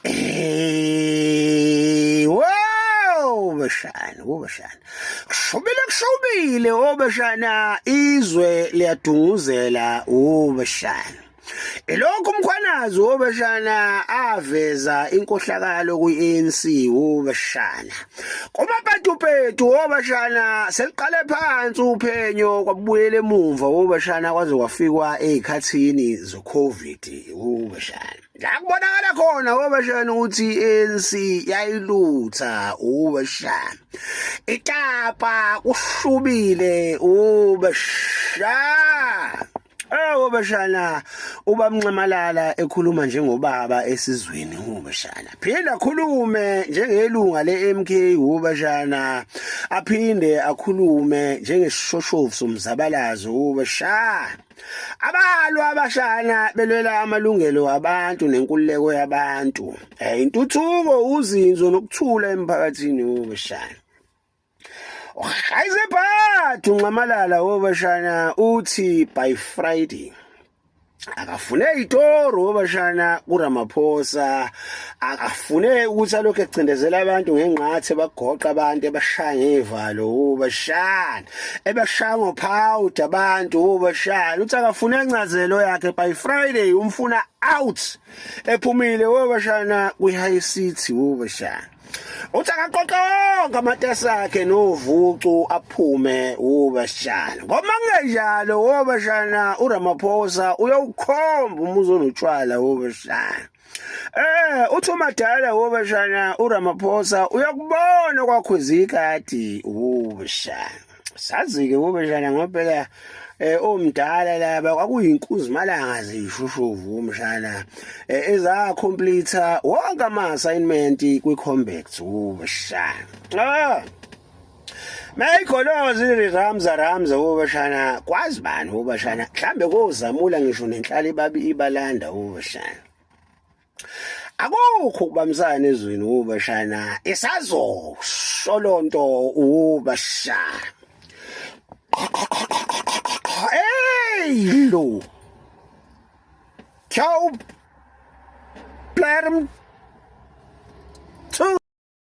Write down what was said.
Eh, wow, bashana, bashana. Kushubile kushubile, obashana izwe liyadunguzela, obashana. Elokhu umkhwanazi wobashana aveza inkohlakalo kwi-ANC wobashana. Kumapatupethu wobashana seliqale phansi uphenyo kwabuyela emumva wobashana kwaze kwafikwa ezikhathini zo-COVID wobashana. La kubonakala khona wobashana ukuthi i-ANC yayilutha wobashana. Ikapa kushubile wobashana. Eh ubashana ubamnxamalala ekhuluma njengobaba esizweni ubashana. Phinda akhulume njengelunga leMK ubashana. Aphinde akhulume njengesishoshovu somzabalazo ubashana. Abalwa abashana belwela amalungelo abantu nenkululeko yabantu. Eh intuthuko uzinzo nokuthula emphakathini ubashana. Hayizephathu Nxamalala wobashana uthi by Friday akafune itoro wobashana kuRamaphosa akafune ukuthi alokhu ecindezela abantu ngengqathe bagoqa abantu ebashaya ngevalo wobashana ebashaya ngophawuda abantu wobashana uthi akafune incazelo yakhe by Friday umfuna out ephumile wobashana kwi-high city wobashana Uthi akaqoqe wonke amatasi akhe novucu aphume ubashana. Ngoba kungenjalo ubashana uRamaphosa uyawukhomba umuzi onotshwala ubashana. Eh uthi umadala ubashana uRamaphosa uyakubona kwakhweza ikati ubashana. Sazi-ke ubashana ngoba phela eh omdala laba kwakuyinkuzimalanga zishushuvu umshana eh, eza complete wonke ama assignment kwi combat ubashana ah Mayigolozi Ramza Ramza ubashana kwazi bani ubashana mhlambe kozamula ngisho nenhlala ibabi ibalanda ubashana Akukho ukubambisana ezweni ubashana isazosho lonto ubashana. Hey lo. Ciao. Blerm.